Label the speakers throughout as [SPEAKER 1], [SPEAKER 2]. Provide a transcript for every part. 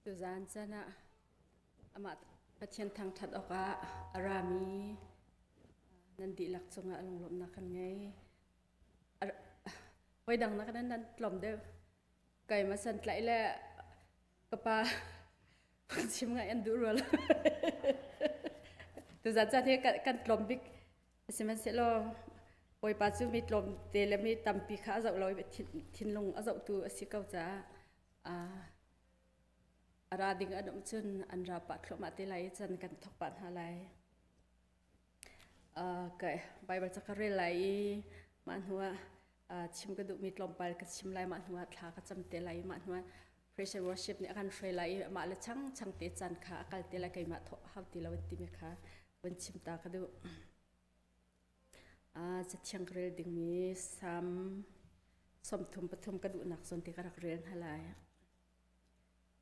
[SPEAKER 1] Tuzaan caan ah amah Pathian thangṭhat awkah a rami nan dihlak cungah lunglawmhnak kan ngei. Voidang nak nan nan tlawm deuh. Keimah santlaih le ka pa chim ngai an duh rua lo. Tuzaan caan hi kan tlawm bik. Sihmanhsehlaw Bawipa cu mi tlawmte le mi tampi kha a zoh lo i thinlung a zohtu a si ko caah a ra ding an um cun an ra pah thluahmah te lai i can kan thawk pah hna lai. Ka Baibal ca ka rel lai i mah hnuah chim ka duhmi tlawmpal ka chim lai mah hnuah thla ka cam te lai i mah hnuah praise and worship nih a kan hruai lai i mah le chang chang te caan kha a kal te lai keimah thawh hau ti lo timi kha vun chim ta ka duh. Cathiang ka rel dingmi Salm 33 ka duhnak zawn te ka rak rel hna lai.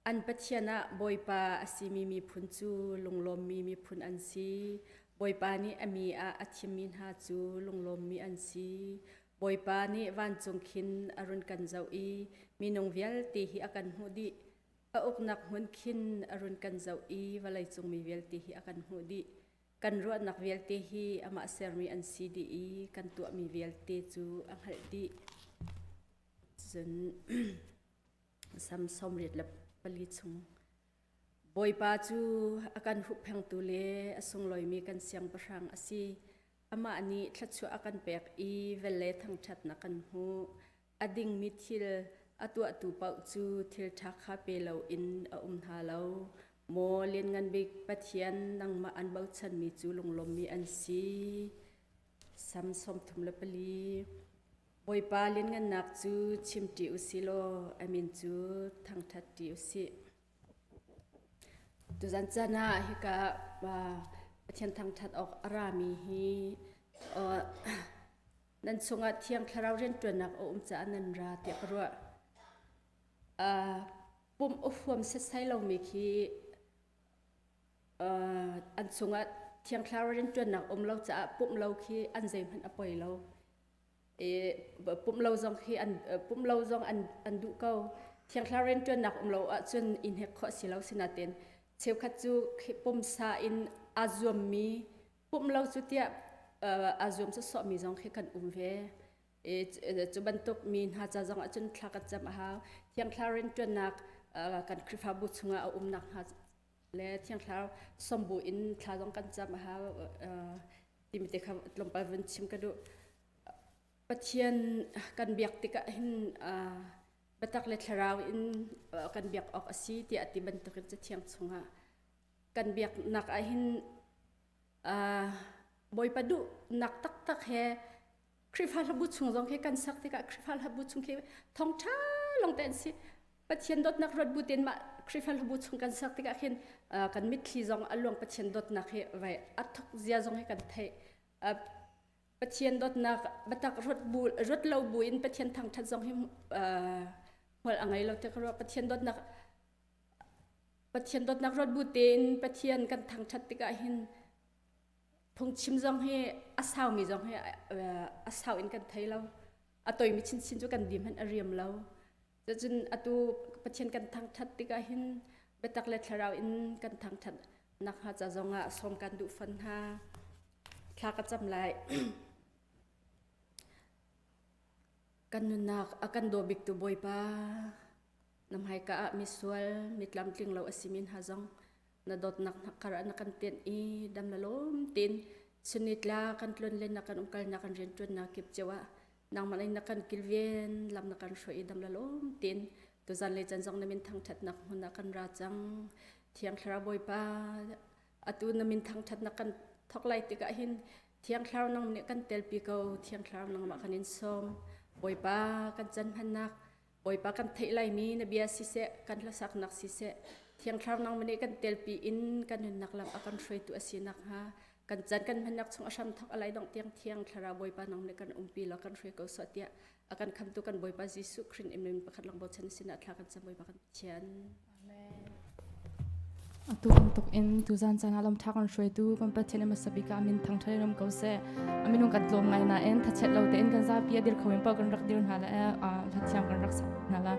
[SPEAKER 1] An Pathian ah Bawipa a simi miphun cu lunglawmmi miphun an si. Bawipa nih a mi ah a thimmi hna cu lunglawmmi an si. Bawipa nih vancung khin a run kan zoh i minung vialte hi a kan hmuh dih. A uknak hmun khin a run kan zoh i vawleicung mi vialte hi a kan hmuh dih. Kan ruahnak vialte hi amah sermi an si dih i kan tuahmi vialte cu a hngalh dih. Cun Sam 84 chung Bawipa cu a kan hupphengtu le a sunglawimi kan siangpahrang a si. Amah nih thluachuah a kan pek i velhle thangṭhatnak kan hmuh. A dingmi thil a tuahtu paoh cu thil ṭha kha pe loin a um hna lo. Maw Lianngan Bik Pathian, nangmah an bochanmi cu lunglawmmi an si. Sam 34 Bawipa lianngannak cu chimṭi u si law a min cu thangṭhatṭi u sih. Tuzan caan ah hika Pathian thangṭhat awk a rami hi nan chungah Thiang Thlarau rianṭuannak a um caah nan ra tiah ka ruah. Pumh a huam setsai lomi khi an chungah Thiang Thlarau rianṭuannak um lo caah pumh lo khi an zeihmanh a poi lo. Pumh lo zong khi an pumh lo zong an an duh ko. Thiang Thlarau rianṭuannak um lo ahcun i hnek khawh si lo sinain cheukhat cu pumsa in aa zuammi pumh lo cu tiah aa zuam sawsawhmi zong khi kan um ve. Cu bantuk mi hna ca zong ahcun thla kan cam a hau. Thiang Thlarau rianṭuannak kan Khrihfabu chungah a um nakhnga le Thiang Thlarau sombu in thla zong kan cam a hau timi te kha tlawmpal vun chim ka duh. Pathian kan biak tikah hin biatak le thlarau in kan biak awk a si tiah ti bantukin Cathiang chungah kan biaknak ah hin Bawipa duhnak taktak he Khrihfa hlabu chung zong khi kan sak tikah Khrihfa hlabu chung khi thawngṭha lawng te an si. Pathian dawtnak ruat bu tein mah Khrihfa hlabu chung kan sak tikah khin kan mitthli zong a luang Pathian dawtnak hi vai a thok zia zong hi kan theih. Pathian dawtnak biatak ruat bu ruat lo bu in Pathian thangṭhat zong hi hmual a ngei lo ti ka ruah. Pathian dawtnak Pathian dawtnak ruat bu tein Pathian kan thangṭhat tikah hin phungchim zong hi a saumi zong hi a sau in kan thei lo. A toimi chinchin cu kan dim hmanh a riam lo. Cun atu Pathian kan thangṭhat tikah hin biatak le thlarau in kan thangṭhat nakhnga ca zongah sawm kan duh fawn hna. Thla ka cam lai. Kan nunnak a kan daw biktu Bawipa, na hmaika ah misual, mi tlamtling lo a simi hna zong na dawtnak hnakkar ah na kan tenh i dam la lawm tein chunitla kan tlun le na kan umkalnak kan rianṭuannak kip cio ah nangmah in na kan kilven lam na kan hruai i dam la lawm tein tuzan le can zong na min thangṭhatnak hmun ah kan ra cang Thiang Thlarau Bawipa atu na min thangṭhatnak kan thawk lai tikah hin Thiang Thlarau nang nih kan telpi ko Thiang Thlarau nangmah kan in sawm Bawipa kan can hmannak Bawipa kan theih laimi na bia siseh kan hlasaknak siseh Thiang Thlarau nangmah nih kan telpi in kan nunnak lam a kan hruaitu a si nakhnga kan can kan hmannak chung a hram thawk a lai dongh tiang Thiang Thlarau Bawipa nang nih kan umpi law kan hruai ko sawh tiah a kan khamtu kan Bawipa Jesuh Khrist in pakhat lang bochan sinah thla kan cam Bawipa kan Pathian.
[SPEAKER 2] Atu bantuk in tuzan caan ah lamṭha kan hruaitu kan Pathian a hmasa bik ah a min thangṭhat in um ko seh. A minung kan tlawm ngai nain thachet lo tein kan zapi a dir kho in paoh kan rak dir hna la hlathiam kan rak sak hna la.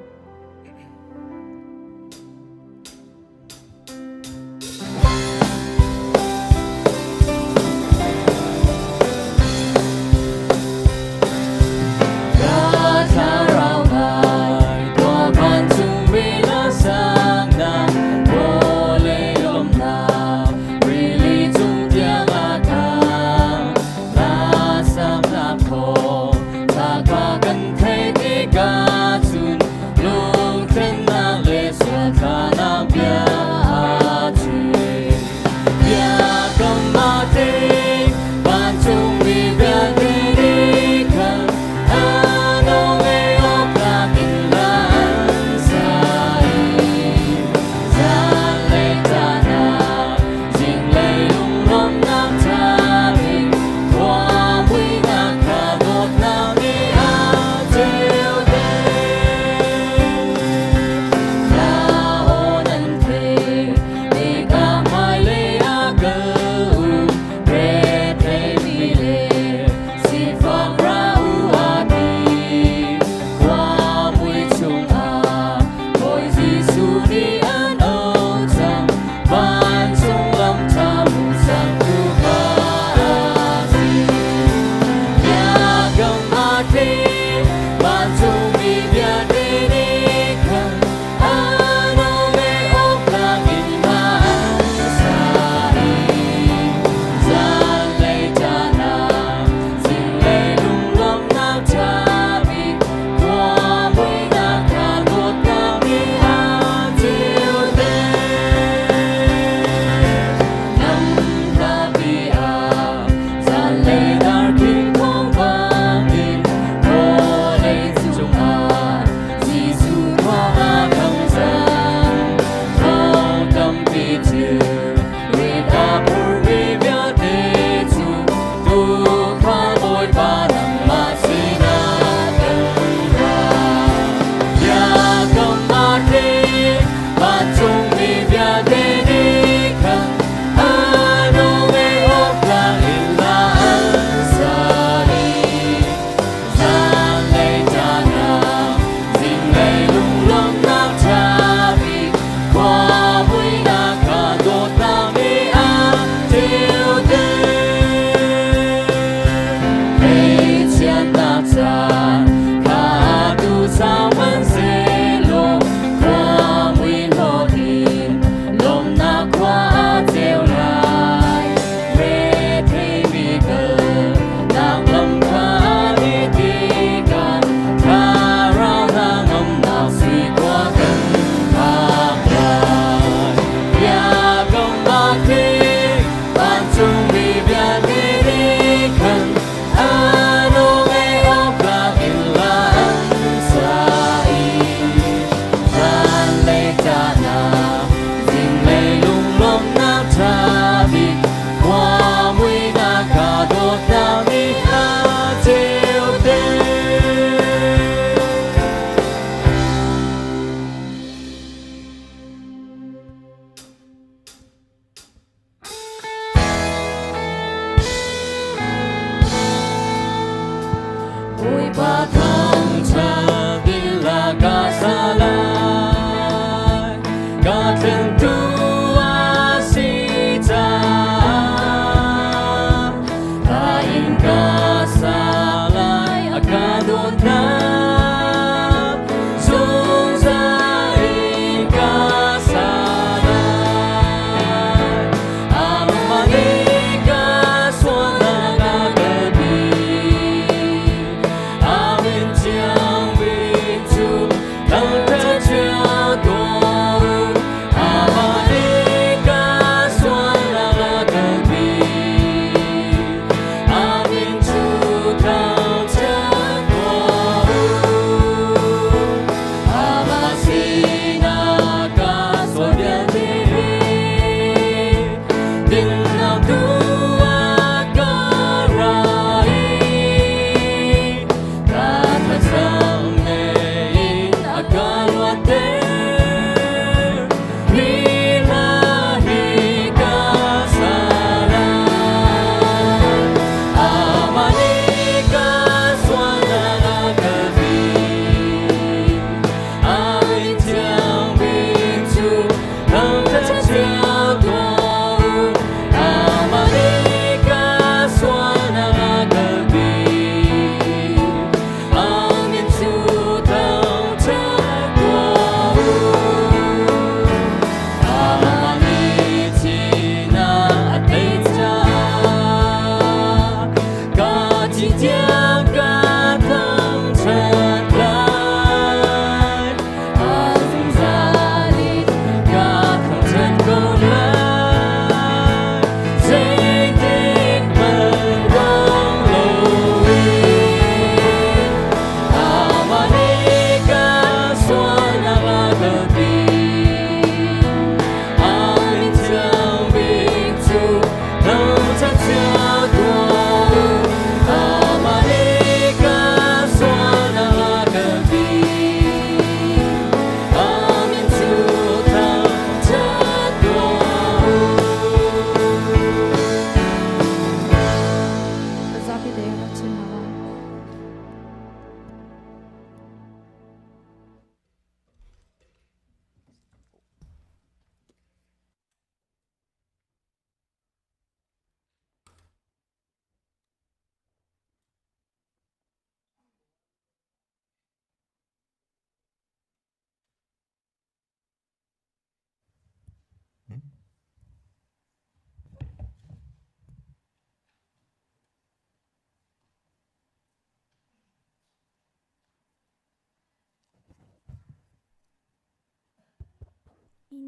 [SPEAKER 3] Mi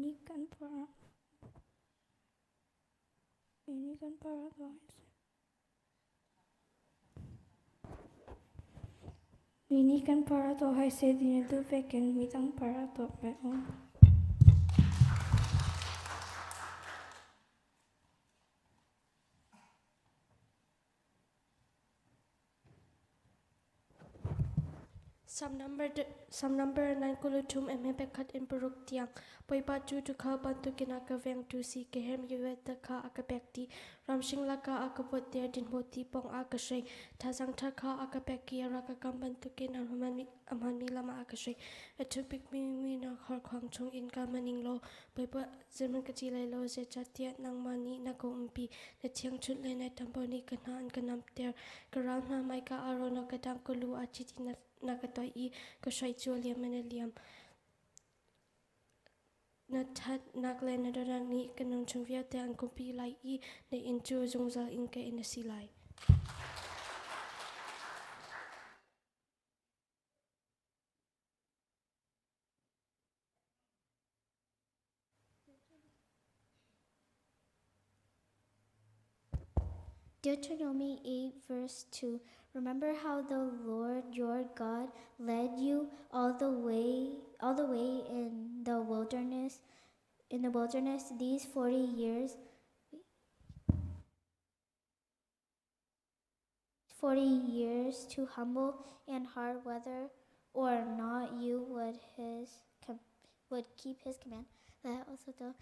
[SPEAKER 3] nih kan par a tuah hai seh ti na duh vekin midang par a tuah ve u.
[SPEAKER 4] Psalm number Psalm number 9 kuluthum em pekhat in paruk tiang Bawipa cu tuukhal bantukin a ka vengtu si ka hermi vialte kha a ka pek dih. Ramhring lakah a ka pawtter dinhmu ti pawng ah ka hruai. Thazaang ṭha kha a ka pek i a rak ka kam bantukin a hmaanmi lam ah a ka hruai. A ṭhu bikmi muihnak horkuang chung in ka hmaning law Bawipa zeihmanh ka ci lai lo, zeicahtiah nangmah nih na ka umpi. Na thiangṭhunh le na ṭambo nih ka hna an ka namter. Ka ral hna hmaika ah rawl na ka dangh, ka lu aa cit i na ka toih i ka hrai cu a liam in a liam. Na ṭhatnak le na dawtnak nih ka nunchung vialte an kumpi lai i na inn cu zungzal in ka inn a si lai.
[SPEAKER 5] Deuteronomy 8, verse 2. Remember how the Lord your God led you all the way in the wilderness these 40 years 40 years to humble and hard whether or not you would keep his command. Le also the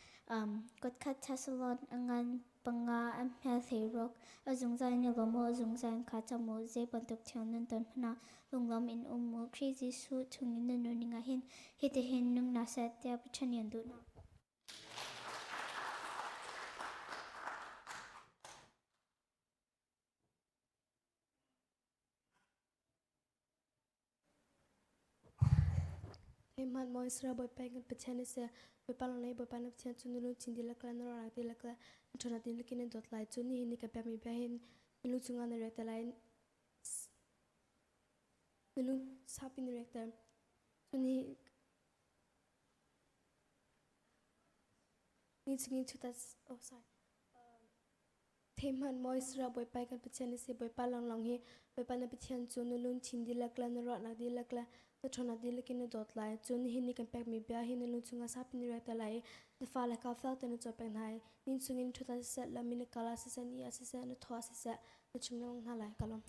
[SPEAKER 5] Kutkhat Thessalon ngan panga a hmel hleiruk a zungzal in i lawm u, a zungzal in kha cam u, zei bantuk thil nan ton hmanh ah lunglawm in um u. Khrih Jesuh chungin nan nunning ah hin hitihin nung hna seh tiah Pathian nih an duh hna.
[SPEAKER 4] Hmanh maw Israel Bawipa kan Pathian na si. Bawipa lang le Bawipa na Pathian cu na lungthin dihlak le na ruahnak dihlak le na ṭhawnnak dihlak in na dawt lai. Cun nihin ni ka pekmi bia hi na lu cungah na riakter lai. Na lung saupi na riakter. Cun hi ni chungin chutas oh sorry. Thei hmanh maw Israel Bawipa kan Pathian na si. Bawipa lawnglawng hi Bawipa na Pathian cu na lungthin dihlak le na ruahnak dihlak le na ṭhawnnak dihlak in na dawt lai. Cun nihin ni kan pekmi bia hi na lung chungah saupi na riakter lai i na fale kha fel tein na cawnpiak hna i inn chungin ṭhut ah siseh, lam in na kal ah siseh, ni ah siseh, na thaw ah siseh, na chim lengmang hna lai. Ka lawm.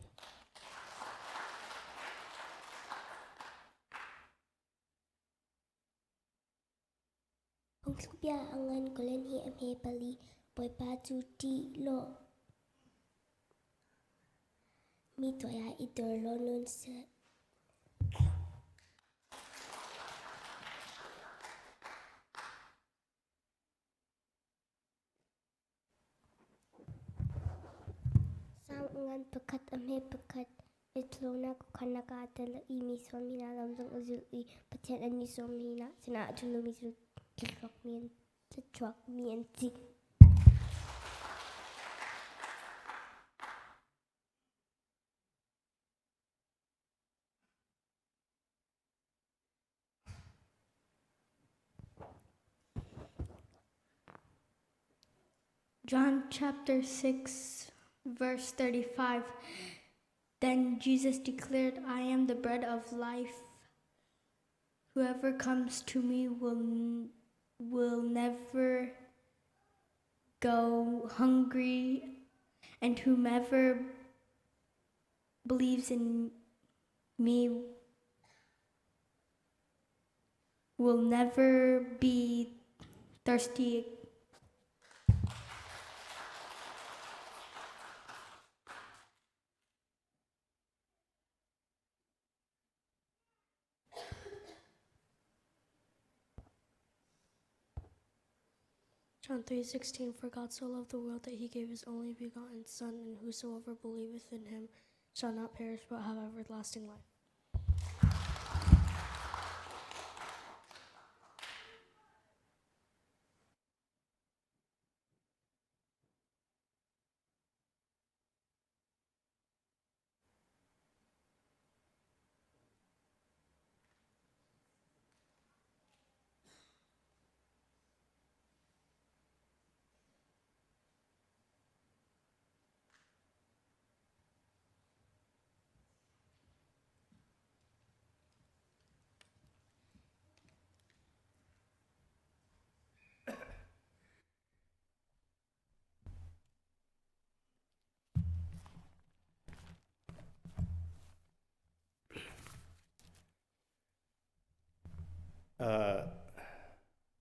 [SPEAKER 5] Phungthlukbia a ngan kawlen hi a hme pali. Bawipa cu ṭih law mi tuai ah i dor law nun seh. Sang ngan pakhat a hme pakhat biathlawnak khuakhannak ah aa tel i mi sawmmi hna lam zong a zulh i Pathian an mi sawmmi hna sinah a ṭhalomi cu thluachuakmi an si.
[SPEAKER 3] John chapter 6, verse 35. Then Jesus declared, I am the bread of life. Whoever comes to me will never go hungry, and whomever believes in me will never be thirsty.
[SPEAKER 4] John 3:16 For God so loved the world that he gave his only begotten son, and whosoever believeth in him shall not perish but have everlasting life.
[SPEAKER 6] Uh,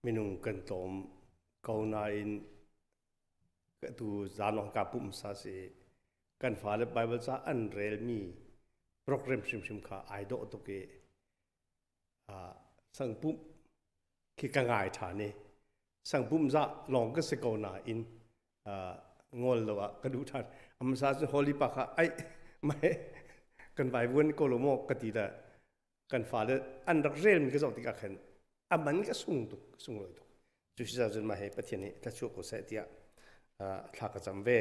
[SPEAKER 6] minung kan tlawm ko nain tu zanong ka pum sa si kan fale Bible ca an relmi program hrimhrim kha ai dawh tuk i sangpumh khi ka ngai ṭhan i sangpumh zah lawng ka si ko nain ngol lo ah ka duh ṭhan. A hmasa cu Holy pa kha ai mai kan vaivuan ko lo maw ka ti le kan fale an rak relmi ka zoh tikah khan a man ka sung tuk sunglawi tuk. Cu si cun mah hi Pathian nih thluachuah ko seh tiah thla ka cam ve.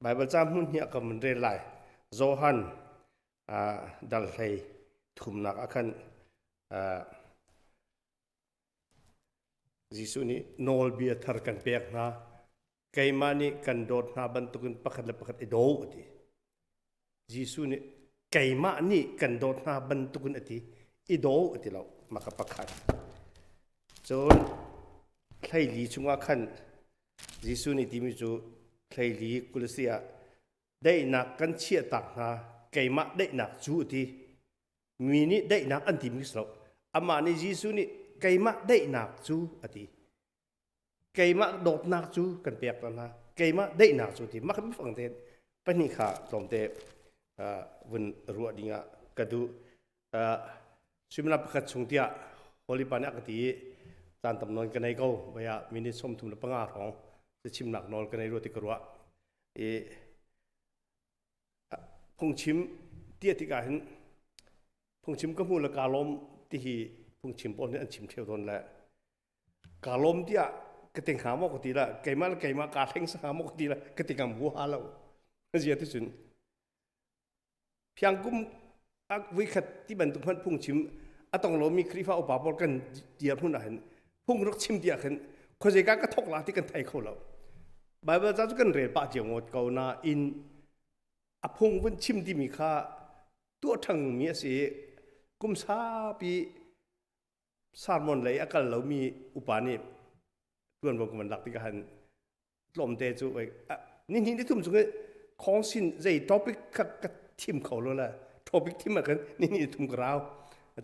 [SPEAKER 6] Bible ca hmun hi a ka mun rel lai. Johan dal hlei thumnak ah khan Jesuh nih nawlbia thar kan pek hna. Keimah nih kan dawt hna bantukin pakhat le pakhat i daw a ti. Jesuh nih keimah nih kan dawt hna bantukin a ti. I daw a ti lo. Maka pakhat. Cun hleili chungah khan Jesuh nih timi cu hleili kulasi ah daihnak kan chiahtak hna keimah daihnak cu a ti mi nih daihnak an timi si lo amah nih Jesuh nih keimah daihnak cu a ti keimah dawtnak cu kan pek hna keimah daihnak cu ti mak fang te pahnih kha tlawmte vun ruah ding ah ka duh suimilam pakhat chung tiah Holy Pa nih a ka ti i caan tam nawn ka nei ko vaya minute 35 hrawng chimnak nawl ka nei rua ti ka ruah i phungchim tiah tikah hin phungchim ka hmu le kaa lawm ti hi phungchim pawl nih an chim ṭheo tawn le kaa lawm tiah ka ti hnga maw ka ti la keimah le keimah kaa thleng sa hnga maw ka ti la ka ti ngam huaha lo zia ti cun phiangkum a vuikhat ti bantuk hmanh phungchim a tong lomi Khrihfa upa pawl kan dir hmun ah hin phung rak chim tiah khin khuazei ka ka thok la ti kan thei kho lo Bible ca cu kan rel pah cio ngawt ko nain a phung vun chim timi kha tuah ṭhang mi a si i kum saupi sermon lei a kal lomi upa nih ṭuanvo kan van lak tikah han tlawmte cu ni hnih ni thum chung i khawng sin zei topic kha ka thim kho lo la topic thim ah khan ni hnih ni thum ka rau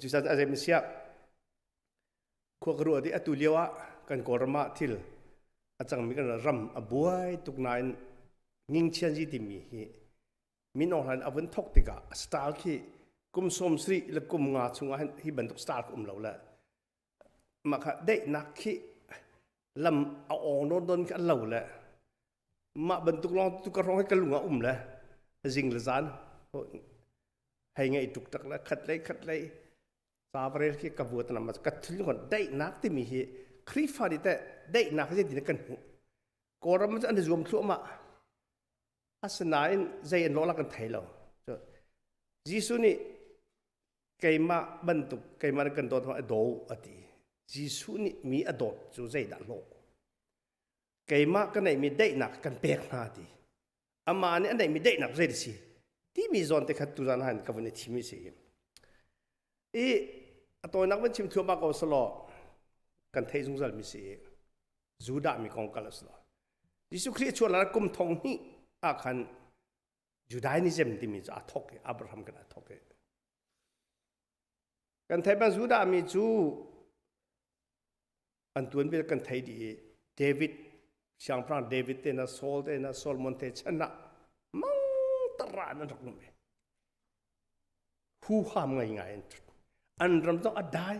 [SPEAKER 6] cu sa a zei siah khua ka ruah di atu lio ah kan kawlram ah thil a cangmi kan ram a buai tuk nain ngingchian ji timi hi min Aung Hlaing a vun thok tikah a style khi kum sawm sarih le kum nga chungah hin hi bantuk style ka um lo le mah kha daihnak khi lam a awng nawn don khi an lo le mah bantuk lawng tu ka hrawng hi ka lung ah um le zing le zan hei ngai tuk tak le khat lei khat lei ca varel khi ka vuat na ma ka thil ngon daihnak timi hi Khrihfa nih teh daihnak hi tin kan hmuh Kawlram cu an i zuam thluahmah asinain zei an lawh kan thei lo Jesuh nih keimah bantuk keimah nih kan dawt a daw a ti Jesuh nih mi a dawt cu zeidah lawh keimah ka neihmi daihnak kan pek hna ti amah nih a neihmi daihnak zei si timi zawn te khat tuzan han ka vun i thimi si i a tawinak van chim thluahmah ko selaw kan theih zungzal mi si Judah mi kong kal a si lo Jesuh Khrih chuah la kum thong hnih ah khan Judaism timi cu aa thawk i Abraham kan aa thawk i kan theih bang Judah mi cu an tuanbia kan thei dih i David siangpahrang David te na Saul te na Solomon te chan ah mangtara an rak um i huham ngai ngai an an ram zong a dai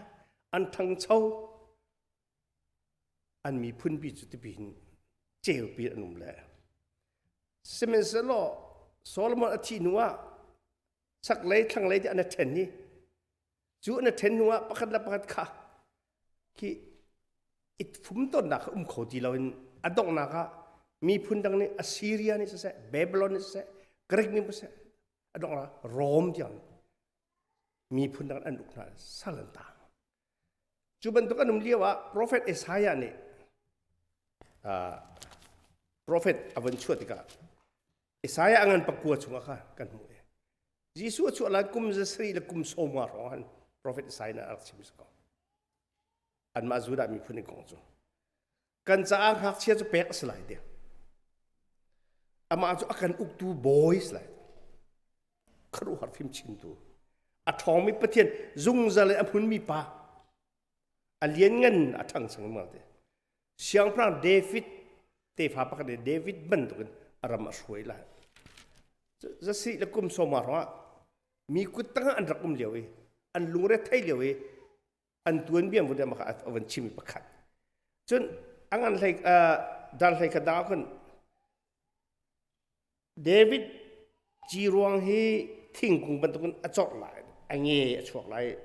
[SPEAKER 6] an ṭhangcho an miphun pi cu tipi hin ceupi an um le sihmanhsehlaw Solomon a thih hnu ah chaklei thlanglei ti an i ṭhen i cu an i ṭhen hnu ah pakhat le pakhat kha khi i fumtonnak kha um kho ti loin a donghnak ah miphun dang nih Assyria nih siseh Babylon nih siseh Greek nih siseh a donghnak Rome tiang miphun dang an uk hna sal an tang Cu bantuk an um lio ah profet Isaiah nih profet a vun chuah tikah Isaiah a ngan pakua chungah kha kan hmuh i Jesuh a chuah lai kum zasarih le kum sawm nga hrawng han profet Isaiah nih a rak chim si ko. Anmah Judah miphun in kong cu kan caah ngakchia cu pek a si lai ti. Amah cu a kan uktu bawi si lai. Khuaruahhar fimchimtu a ṭhawngmi Pathian zungzal in a hmunmi pa. A lianngan a ṭhang sang lengmang te. Siangpahrang David tefa pakhat nih David bantukin a ram a hruai lai. Zasi le kum sawma hrawngah mi kut tangah an rak um lio i an lungre thei lio i an tuanbia vun maka a van chim pakhat. Cun a ngan hlei dal hlei khat dang ah David ciruang hi thingkung bantukin a corh lai, a nge a chuak lai.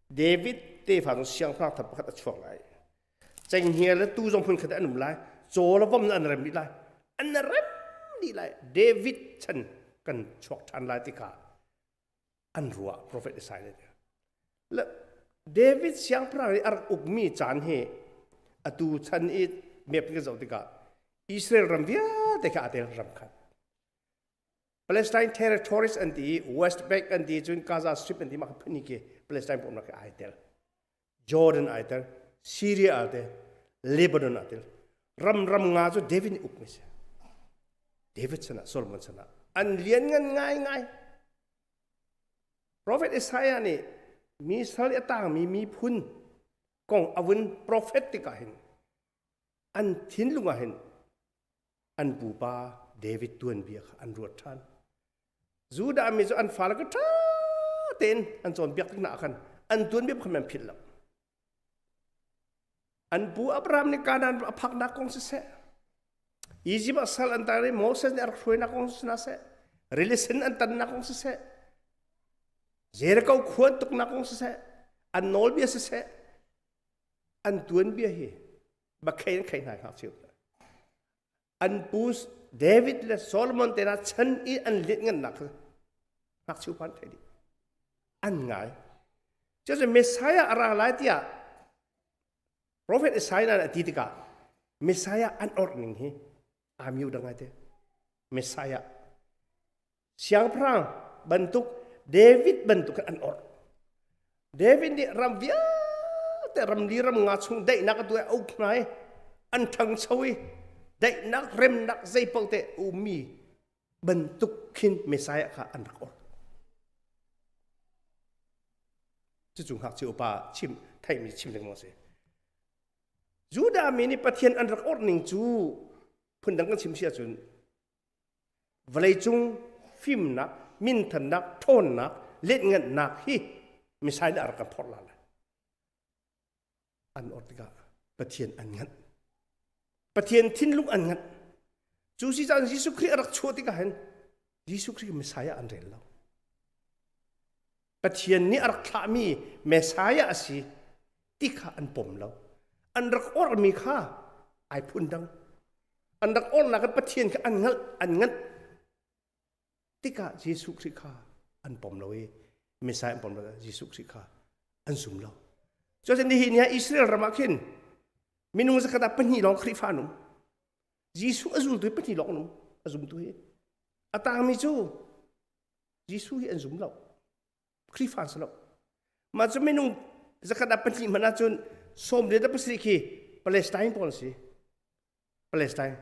[SPEAKER 6] David tefa zong siangpahrang thar pakhat a chuak lai. Cenghngia le tuu zong phunkhat an um lai. Caw le vom an rem dih lai. An rem dih lai. David chan kan chuak ṭhan lai ti kha an ruah prophet Isaiah nih. Le David siangpahrang i a rak ukmi caan hi atu chan i map kan zoh tikah Israel ram vialte kha aa tel ram khat. Palestine territories an ti i West Bank an ti cun Gaza Strip an ti mah phun khi Palestine pumnak khi ai tel. Jordan ai tel, Syria ai tel, Lebanon ai tel. Ram ram nga cu David nih ukmi si. David sana Solomon sana an lian ngan ngai ngai. Profet Isaiah nih mi sal i a tangmi miphun kong a vun profet tikah hin an thinlung ah hin an pupa David tuanbia kha an ruat ṭhan. Judah mi cu an fale kha ṭha tein an cawnpiak tik hna ah khan an tuanbia kha an philh lo. An pu Abraham nih Kanaan a phaknak kong siseh, Egypt ah sal an tang i Moses nih a rak hruainak kong siseh, rili sen an tannak kong siseh, Jericho khua an tuknak kong siseh, an nawlbia siseh, an tuanbia hi bakhei an khei hna ngakchia. An pu David le Solomon te hna chan i an lianhngannak kha ngakchia upa an theih dih. An ngai. Cucu Messiah a ra lai tiah Prophet Isaiah nih a ti tikah Messiah an orh ning hi aa miu dang te. Messiah siangpahrang bantuk David bantuk an orh. David nih ram vialte ramli ram nga chung daihnak a tuah uk hna i an ṭhangcho i daihnak remnak zeipaoh te ummi bantuk khin Messiah kha an rak orh. Cucu ngakchia upa chim theihmi chim lengmang si. Judah mi nih Pathian an rak orh ning cu phundang kan chim si ahcun vawleicung fimnak, minthannak, ṭhawnnak, letnganhnak hi Messiah nih a rak kan phorh la lai. An orh tikah Pathian an nganh. Pathian thinlung an nganh. Cu si caan Jesuh Khrih a rak chuah tikah hin Jesuh Khrih Messiah an rel lo. Pathian nih a rak thlahmi Messiah a si ti kha an pom lo. An rak orhmi kha ai phun dang. An rak orhnak in Pathian kha an hngalh, an nganh. Tikah Jesuh Khrih kha an pom lo i Messiah an pom lo Jesuh Khrih kha an zum lo. Cuacun nihin ni ah Israel ram ah khin minung zakhat ah pahnih lawng Khrihfa an um. Jesuh a zultu hi pahnih lawng an um, a zumtu hi. A tangmi cu Jesuh hi an zum lo. Khrihfa an si lo. Mah cu minung zakhat ah pahnih hmanh ahcun sawm le pasarih khi Palestine pawl an si. Palestine.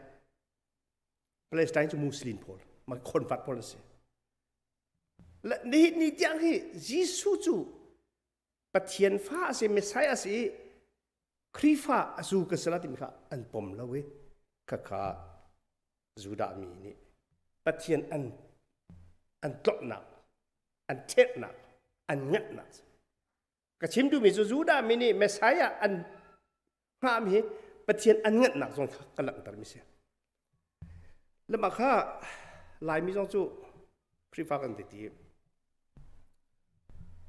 [SPEAKER 6] Palestine cu Muslim pawl, mah convert pawl an si. Nihin ni tiang hi Jesuh cu Pathian fa a si, Messiah a si i Khrihfa a zu kan si la timi kha an pom lo i khakha Judah mi nih Pathian an an tlawmhnak, an ṭheknak, an nganhnak. Ka chim duhmi cu Judah mi nih Messiah an hngahmi hi Pathian an nganhnak zong kha ka langhtermi si. Lamah kha Laimi zong cu Khrihfa kan ti ti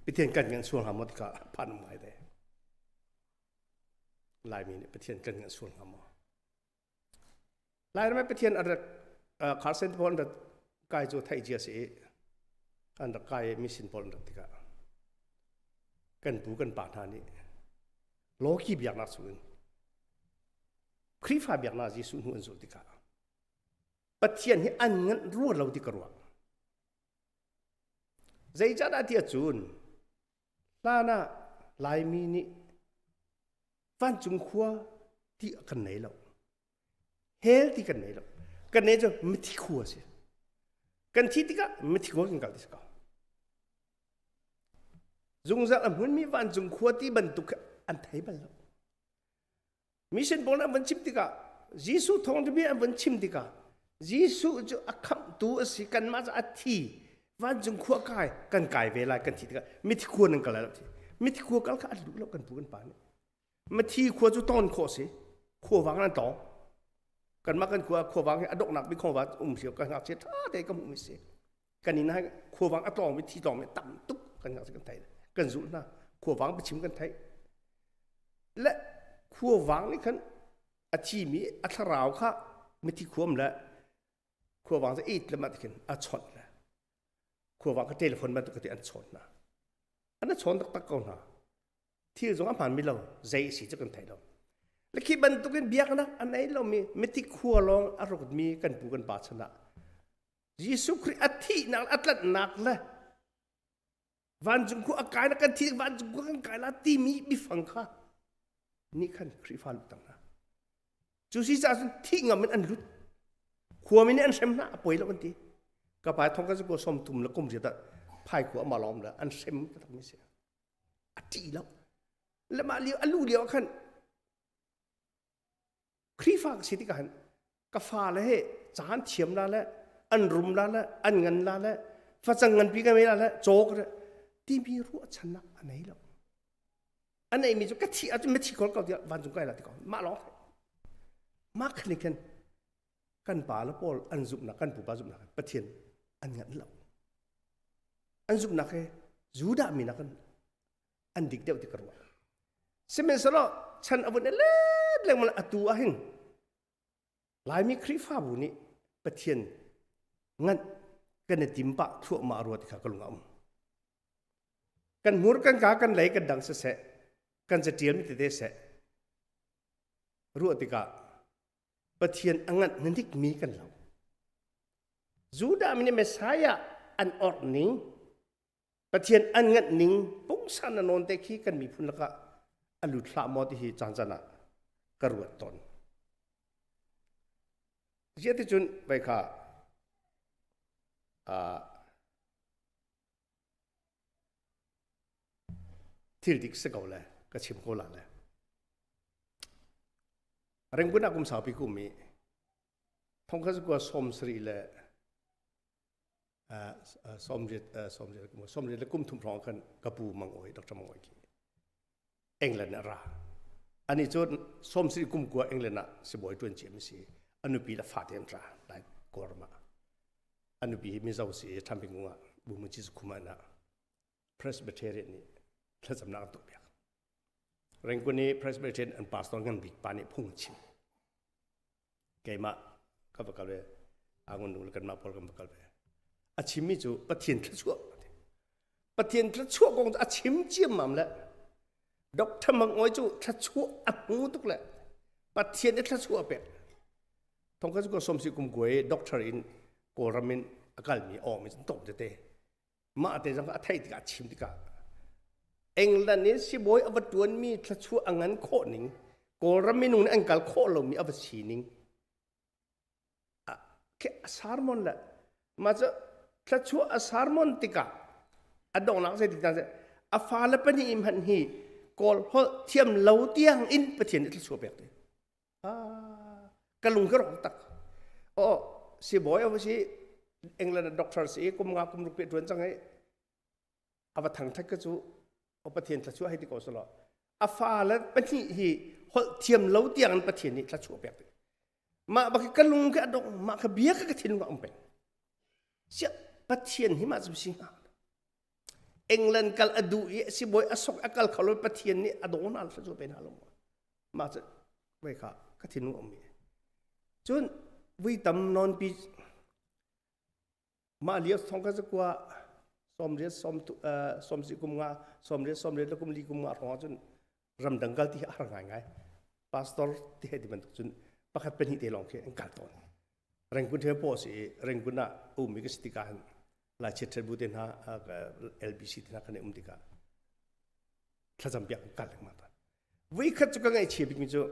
[SPEAKER 6] Pathian kan ngan sual hnga maw tikah phan um ngai te. Laimi nih Pathian kan ngan sual hnga maw? Lairam ah Pathian an rak Carson pawl an rak kai cu theih cia si i an rak kai i mission pawl an rak tikah kan pu kan pa hna nih lawki biaknak chungin Khrihfa biaknak Jesuh hnu an zulh tikah Pathian hi an nganh rua lo ti ka ruah. Zeicahdah ti ahcun hlan ah Laimi nih vancung khua ti kan nei lo hell ti kan nei lo kan nei cu mithi khua si kan thi tikah mithi khua kan kal ti si ko zungzal a hmunmi vancung khua ti bantuk an thei bal lo. Mission pawl an van chim tikah Jesuh thawngṭha bia an van chim tikah Jesuh cu a khamhtu a si kanmah cu a thi vancung khua kai kan kai ve lai kan thi tikah mithi khua nan kal lai lo ti mithi khua kal kha an duh lo kan pu kan pa nih mithi khua cu ton khawh si khuavang an tong kanmah kan khua khuavang hi a donghnak bik khuavang um si kan ngakchia ṭha te ka hmuh mi si kan inn ah khuavang a tlawng mi thi tlawng mi tam tuk kan ngakchia kan thei kan zulh hna khuavang biachim kan theih Le khuavang nih khan a thimi a thlarau kha mithi khuam le khuavang cu it le mah khin a chawnh le khuavang kha telephone bantuk ti an chawn hna. An a chawn taktak ko hna. Thil zong a hmaan mi lo zei a si cu kan thei lo. Le khi bantukin biaknak a nei lomi mithi khua lawng a rukmi kan pu kan pa chan ah Jesuh Khrih a thihnak a tlanhnak le Vancung khua a kai na kan thi vancung khua kan kai la timi bifang kha nih khan Khrihfa lut tang hna. Cu si caah cun thih ngam in an lut. Khuami nih an hrem hna a poi lo an ti. Ka pa thong ka cu som thum le kum riat ah phai khua ama lawm le an hrem taktak mi si. A ṭih lo. Le mah lio a lu lio ah khan Khrihfa ka si tikah hin ka fale he caan thiam la le an rum la le an ngan la le facang nganpi ka mei la le cawk le timi ruahchannak a nei lo. A neimi cu ka thi ahcun mithi kol ko tiah vancung kai la ti ko mah lawng mah khan khan kan pa le pawl an zumhnak kan pupa zumhnak Pathian an nganh lo. An zumhnak he Judah mi nakin an dik deuh ti ka ruah. Sihmanhsehlaw chan a vun let lengmang atu ah hin Laimi Khrihfabu nih Pathian nganh kan i tim pah thluahmah rua ti kha ka lung a um. Kan hmur kan ka kan lei kan dang siseh kan catial mi tete seh ruah tikah Pathian a nganh hnanik mi kan lo. Judah mi nih Messiah an orh ning Pathian an nganh ning pungsan na nawn te khi kan miphun lakah a lut hlah maw ti hi caan caan ah ka ruat tawn. Ziah ti cun vai kha thil dik si ko le ka chim ko la le. Rengkun ah kum saupi kum i thongkhat kua som sarih le sawmriat le kum thum hrawng khan ka pu Mang Awi Dr. Mang Awi khi England ah ra ani cu sawmsarih kum kua England ah sibawi ṭuan cia mi si a nupi le fate an ra lai Kawlram ah a nupi hi Mizo si i Ṭhamping ah Bumuchi Sukhuma ah Presbyterian nih thlacamnak an tuahpiak Rengkun i Presbyterian an pastor ngan bik pa nih phung a chim keimah ka va kal ve angun nu le kanmah pawl kan va kal ve a chimmi cu Pathian thluachuah Pathian thluachuah kong cu a chim ciammam le Dr. Mang Awi cu thluachuah a hmu tuk le Pathian i thluachuah a pek thong ka cu ko somsi kum kuai doctor in Kawlram in a kalmi awm in tom tete mah te zong a theih tikah a chim tikah England in sibawi a va ṭuanmi thluachuah a ngan khawh ning Kawlram minung nih an kal khawh lomi a va sining a sermon le mah cu thluachuah a sermon tikah a donghnak zeitik dah a fale pahnih hmanh hi Kawl holh thiam lo tiang in Pathian nih thluachuah pek te ka lung ka rawk tak oh sibawi a si England doctor si kum nga kum ruk pe tuan cang i a va thangthat ka cu o Pathian thluachuah hei ti ko selaw a fa le pahnih hi holh thiam lo tiang in Pathian nih thluachuah pek mah bak ka lung ka dong mah ka bia ka ka thinlung a um peng siah Pathian hi mah cu si hnga England kal a duh i sibawi a sok a kal kho lo Pathian nih a daw hna thluachuah pe hna lo mah cu voi kha ka thinlung a um i cun vui tam nawn pi mah lio thong ka zakua sawmriat sawm sawmsi kum nga sawmriat sawmriat le kum li kum nga hrawng ahcun ramdang kal ti hi a har ngaingai pastor ti he ti bantuk cun pakhat pahnih te lawng khi an kal tawn Rengkun the po si Rengkun ah ummi ka si tikah hin Lai Chiat bu te hna LBC te hna kan i um tikah thlacam piak kal lengmang ta vui khat cu ka ngaihchia bikmi cu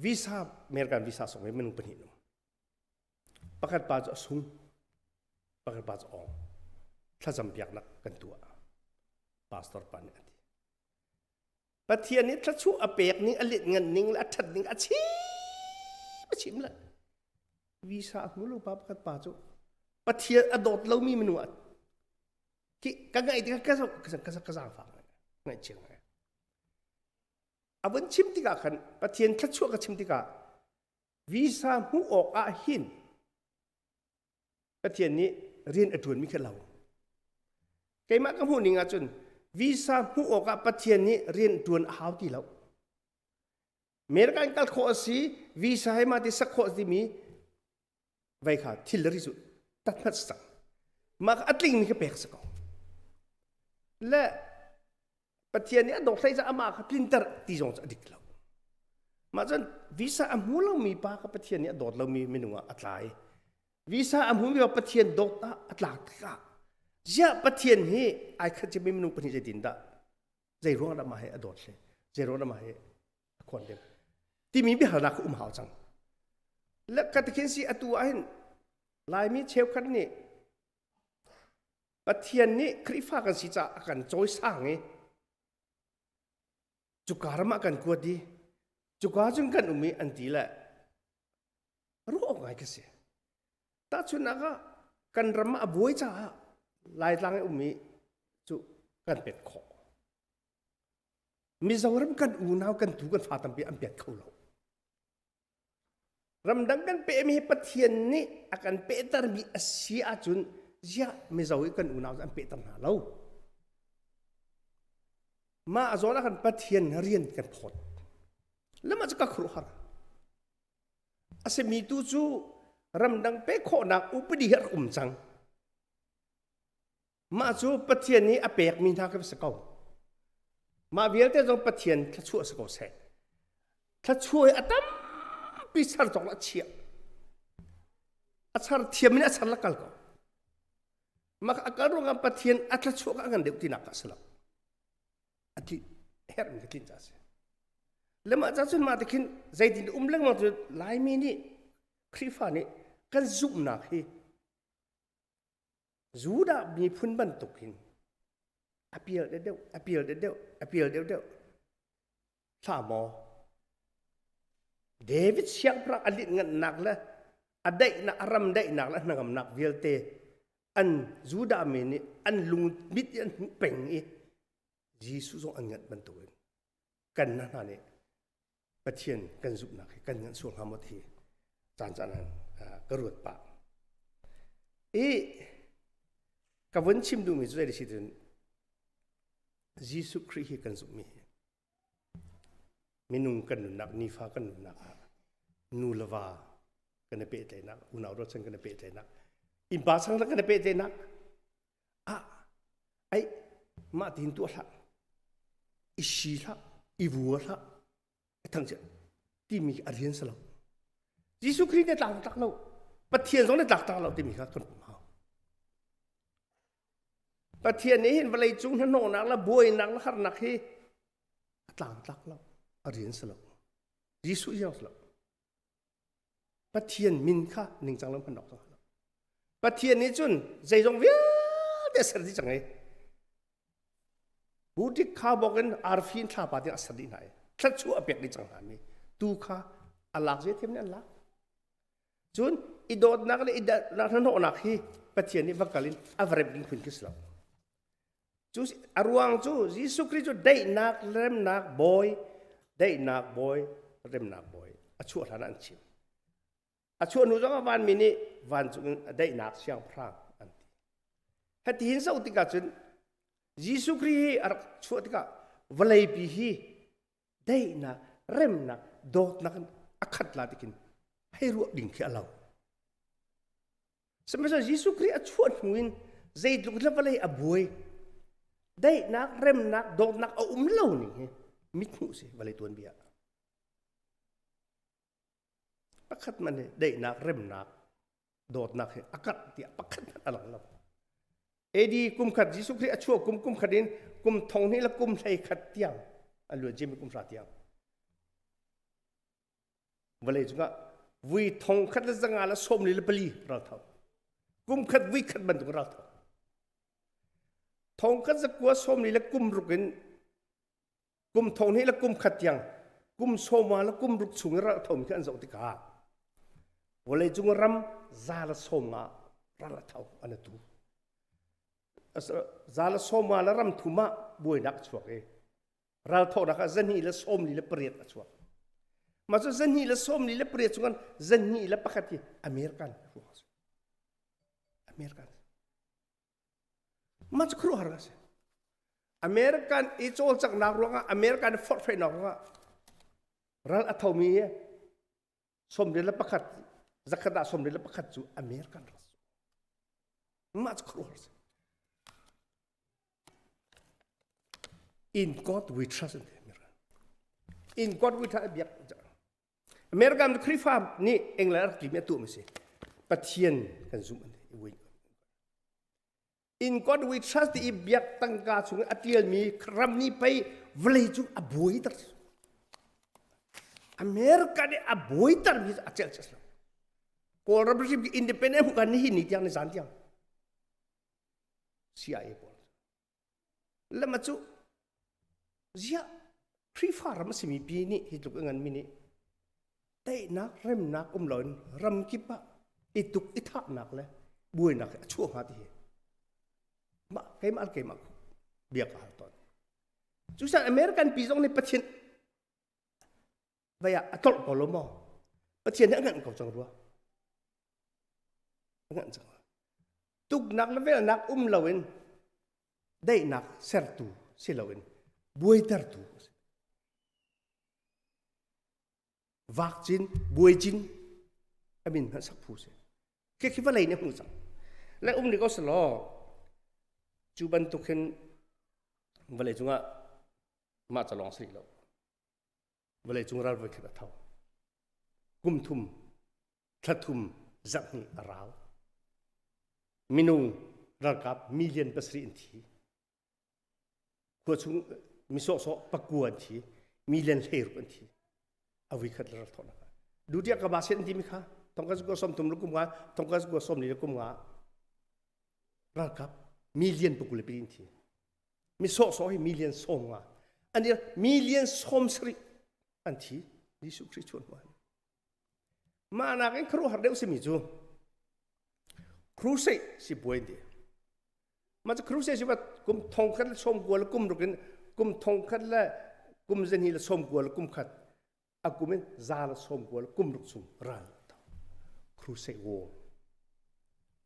[SPEAKER 6] visa American visa song i minung pahnih um pakhat pa cu a sung pakhat pa cu ong thlacam piaknak kan tuah pastor pa nih a ti. Pathian nih thluachuah a pek ning a let ngan ning le a ṭhat ning a chim a chim le visa a hmu lo pa pakhat pa cu Pathian a dawt lomi minung ah ki ka ngaih tikah ka ka ka ka zaangfak ngaihchia ngai. A vun chim tikah khan Pathian thluachuah ka chim tikah visa hmuh awk ah hin Pathian nih rian a ṭuanmi kha lo. Keimah ka hmuh ning ahcun visa hmuh awkah Pathian nih rian ṭuan a hau ti lo. America in kal khawh a si, visa he mah ti sak khawh a timi vei kha thil le ri cu tat hmat cang. Mah kha a tlingmi kha pek si ko. Le Pathian nih a dawt hlei caah amah kha tlinter ti zong cu a dik lo. Mah cun visa a hmu lomi pa kha Pathian nih a dawt lomi minung ah a tla i visa a hmumi pa Pathian dawt ah a tlak tikah ziah Pathian hi ai khat cemi minung pahnih zeitin dah zei ruang dah mah hi a dawt hle zei ruang dah mah hi a khuan deuh timi biahalnak kha um hau cang. Le ka tikhin si atu ah hin Laimi cheukhat nih Pathian nih Khrihfa kan si caah a kan cawisang i cuka ram ah kan kuat i cuka cun kan um i an ti le ruah awk ngai ka si. Tahchunhnak ah kan ram ah a buai caah Laitlang i um i cu kan pet khawh. Mizoram kan unau kan tu kan fa tampi an pet kho lo. Ramdang kan pehmi hi Pathian nih a kan pehtermi a si ahcun ziah Mizo i kan unau cu an pehter hna lo. Mah zawn ah khan Pathian rian kan phawt. Le mah cu ka khuaruahhar. A simi tu cu ramdang pek khawhnak upadi hi a rak um cang. Mah cu Pathian nih a pekmi hna kha si ko. Mah vialte zong Pathian thluachuah si ko seh. Thluachuah hi a tampi char cawk a chiah. A char thiam in a char la kal ko. Mah a kal ruangah Pathian a thluachuah ka ngan deuh tinak ka si lo. A tli herhmi ka tlin ca si. Le mah ca cun mah te khin zeitin um lengmang cu Laimi nih Khrihfa nih kan zumhnak hi Judah miphun bantukin a pial deuhdeuh, a pial deuhdeuh, a pial deuhdeuh. Hlah maw? David siangpahrang a litnganhnak le a daihnak, a ram daihnak le hnangamnak vialte an Judah mi nih an lung mit i an hmuh peng i Jesuh zong an nganh bantukin kan hna nih Pathian kan zumhnak hi kan nganh sual hnga maw ti caan caan ah ka ruat pah. I ka vun chim duhmi cu zei si cun Jesuh Khrih hi kan zumhmi hi minung kan nunnak nifa kan nunnak ah nu le va kan i pehtlaihnak unau rualchan kan i pehtlaihnak innpa sang kan i pehtlaihnak ah ai mah tin tuah hlah i si hlah i vua hlah i thang chiat timi a rian si lo Jesuh Khrih nih tlak tak lo Pathian zong nih tlak tak lo timi kha kan pum hau Pathian nih hin vawlei cung hnahnawhnak le buainak le harnak hi a tlang tlak lo a rian si lo Jesuh rian si lo Pathian min kha ningcang lo hman awk lo. Pathian nih cun zeizong vialte a ser dih cang i butik kha bawk in arfi in thlapa tiang a ser dih hna i thluachuah a pek dih cang hna mi tu kha a lak zia thiam nih an lak. Cun i dawtnak le i datnak hnahnawhnak hi Pathian nih va kal in a va remh ding phun khi si lo. Cu a ruang cu Jesuh Khrih cu daihnak remnak bawi daihnak bawi remnak bawi a chuah hlan ah an chim. A chuah hnu zong ah vanmi nih vancung in a daihnak siangpahrang an ti. Hati hin zoh tikah cun Jesuh Khrih hi a rak chuah tikah vawleipi hi daihnak remnak dawtnak in a khat la tikin hei ruah ding khi a lo. Sihmanhsehlaw Jesuh Khrih a chuah hnu in zeitluk le vawlei a buai daihnak remnak dawtnak a um lo ning hi mithmuh si vawlei tuanbia pakhat man hi daihnak remnak dawtnak hi a karh tiah pakhat hmanh a lang lo AD kum khat Jesuh Khrih a chuah kum kum khat in kum thong hnih le kum hlei khat tiang a luan cimi kum hra tiang Vawlei cungah vui thong khat le zanga le sawm li le pali ral tho. Kum khat vui khat bantuk ral tho. Thong khat zakua sawm li le kum ruk in Kum thong hnih le kum khat tiang kum sawma le kum ruk chung i ral thomi khi an zoh tikah vawleicung ram 150 ral a tho an atu. 150 le ram thum ah buainak a chuak i ral thawhnak ah 248 a chuak. Mah cu 248 chung 201 hi American ruang a si. American. Mah cu khuaruahhar a si. American i cawlcanghnak ruangah American i forhfialnak ruangah ral a thomi hi 41 zakhat ah 41 cu American ral si. Mah cu khuaruahhar a si. In God we trust in America. In God we trust biak American Khrihfa nih England rak tlimi a tuahmi si. Pathian kan zumh an ti. In God we trust ti i biak tangka chung a tialmi ram nih pei vawlei cung a buaiter. America nih a buaiter mi a celh lo. Kawlram rim independent hu kan nihin ni tiang ni zan tiang. CIA pawl. Lama cu ziah Khrihfa ram a simi pi nih hi tluk a nganmi nih daihnak remnak um loin ram kip ah i tuk i thahnak le buainak a chuah hnga ti hi mah keimah keimah bia ka hal tawn. Cucaah American pi zong nih Pathian vai ah a tlolh ko lo maw? Pathian nih a nganh ko cang rua. A nganh cang. Tuknak le velnak um loin daihnak sertu si loin buaitertu a si. Vakcin, buaicin a min hmanh sak phu si. Khi khi vawlei nih hmu cang. Le um ni ko selaw cu bantuk hin vawlei cungah mah ca lawng si lo. Vawlei cung ral voikhat a tho. Kum thum, thla thum, zarh hnih a rau. Minung ralkap million pasarih an thi. Khua chung mi sawhsawh pakua an thi. Million 16 an thi. A voikhat ral thawhnak ah. Dutia ka ba sen timi kha thongkas ko som thum kum nga thongkas ko som li kum nga ralkap million pakul le pin thi. Mi sawhsawh hi million som nga an million 70 an thi Jesuh Khrih chuan hma mah nakin khuaruahhar deuh simi cu crusade si buai ti mah cu crusade si kum thong khat le sawm kua le kum ruk in kum thong khat le kum zahnih le sawm kua le kum khat a kum in za le sawm kua le kum ruk chung ral crusade war